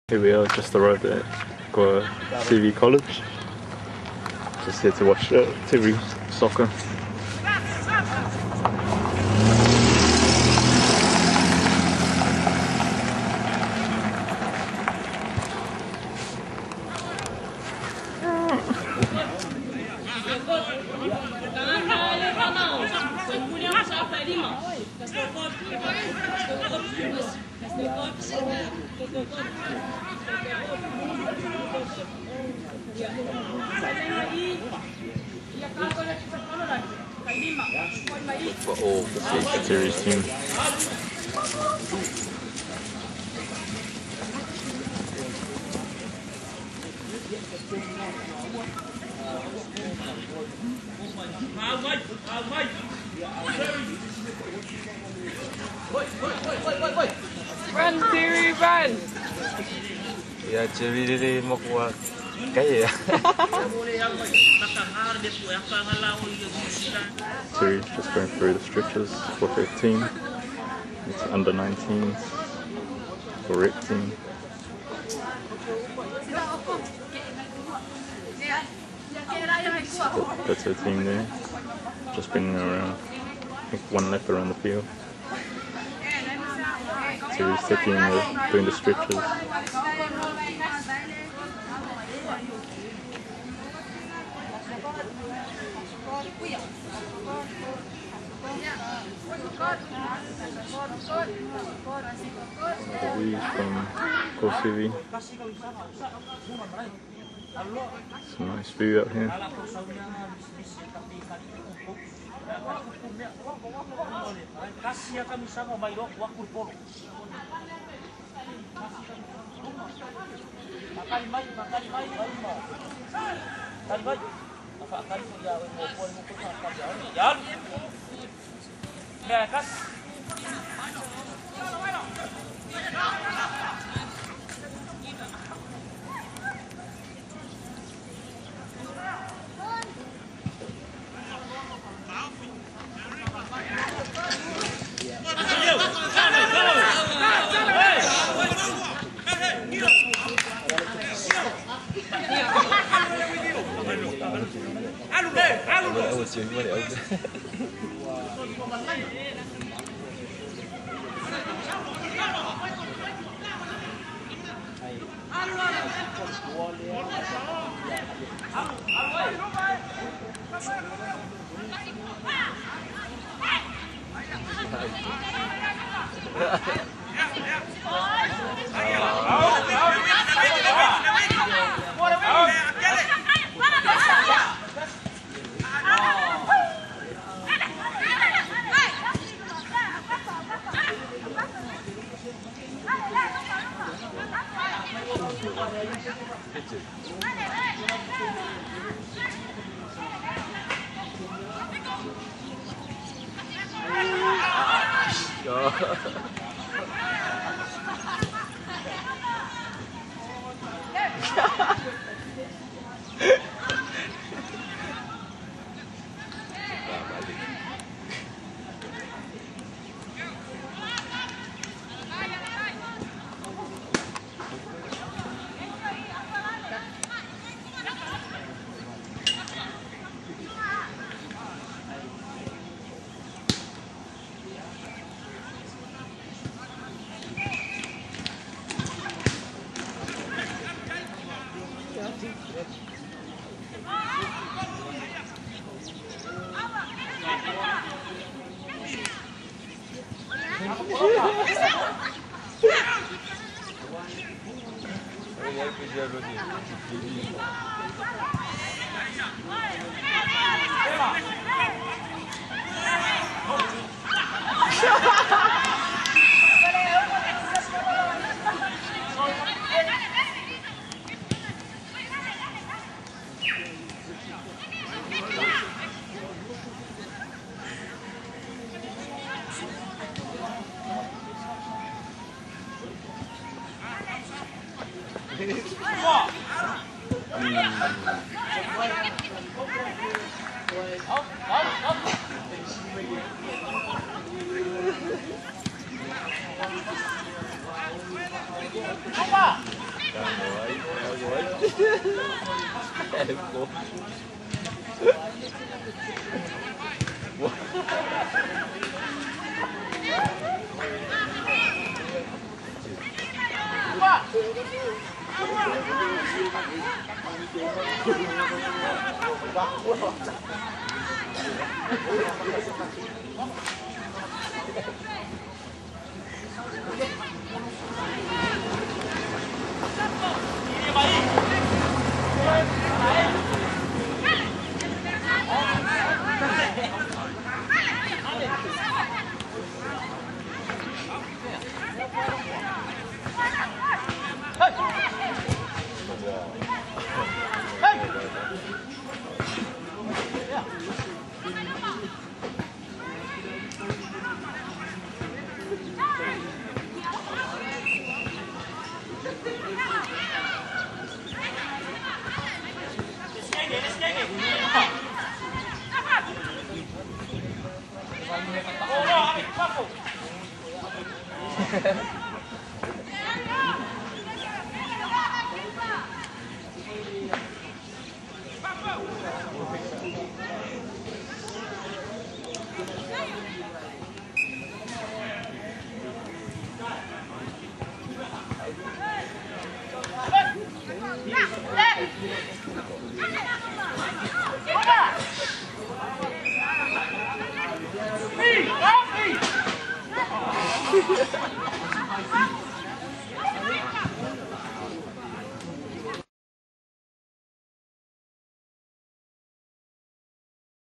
Here we are, just arrived at Guasivi College. Just here to watch Tiri soccer. Series team. Run, Siri, run! Yeah, Jerry mo kuha kaya. Tiri's just going through the stretches for her team. It's under 19s for rec team. That's her team there. Just been around, I think one lap around the field. Tiri's taking doing the stretches. The views from Guasivi. It's a nice view out here. Up. Hey!